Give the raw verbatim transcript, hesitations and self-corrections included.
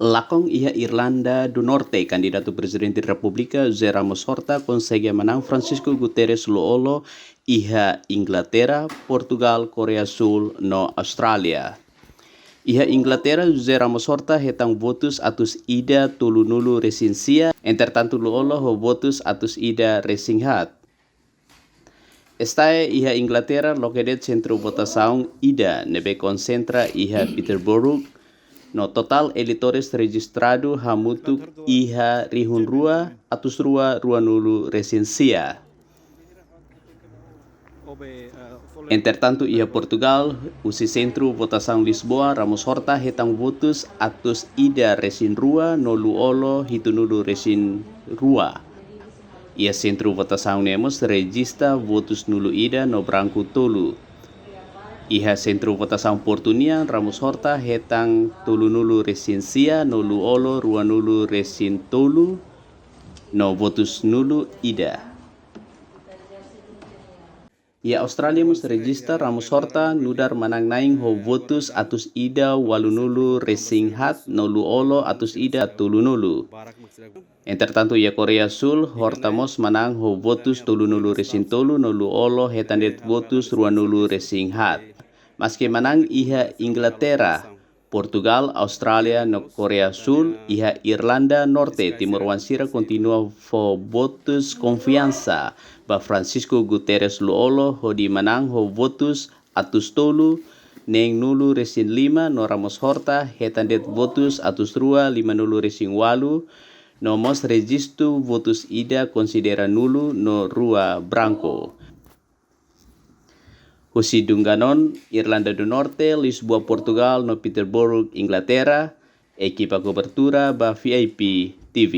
Lakon iha Irlanda do Norte, kandidatu Prezidente Repúblika José Ramos Horta konsege manán Francisco Guterres Lú-Olo iha Inglaterra, Portugal, Koreia Súl no Austrália. Iha Inglaterra, José Ramos Horta hetan votus atus ida tolunulu resin sia, entretantu Lú-Olo ho votus atus ida resin haat. Estae iha Inglaterra loke de'it sentru votasaun ida ne'ebé konsentra iha Peterborough, no totál eleitores rejistradu hamutuk iha rihun rua atus rua ruanulu resin sia. Entretantu, iha Portugal, husi sentru votasaun Lisboa, Ramos Horta hetan votus atus ida resin rua no Lú-Olo hitunulu resin rua. Iha sentru votasaun ne'e mós rejista votus nulu ida no branku tolu. Iha sentru votasaun Portu nian, Ramos Horta hetan tolunulu resin sia no Lú-Olo ruanulu resin tolu no votus nulu ida. Iha Austrália mós rejista Ramos Horta nu'udar manán-na'in ho votus atus ida ualunulu resin haat no Lú-Olo atus ida tolunulu. Entretantu, iha Koreia Súl, Horta mós manán ho votus tolunulu resin tolu no Lú-Olo hetan de'it votus ruanulu resin haat. Maske manán iha Inglaterra, Portugal, Austrália no Koreia Súl, iha Irlanda Norte, timoroan sira kontinua fó votus konfiansa ba Francisco Guterres Lú-Olo hodi manán ho votus atus tolu neenulu resin lima no Ramos Horta hetan de'it votus atus rua limanulu resin ualu, no mós rejistu votus ida konsidera nulu no rua branku. Husi Dungannon, Irlanda do Norte, Lisboa, Portugal, no Peterborough, Inglaterra, ekipa kobertura ba V I P T V.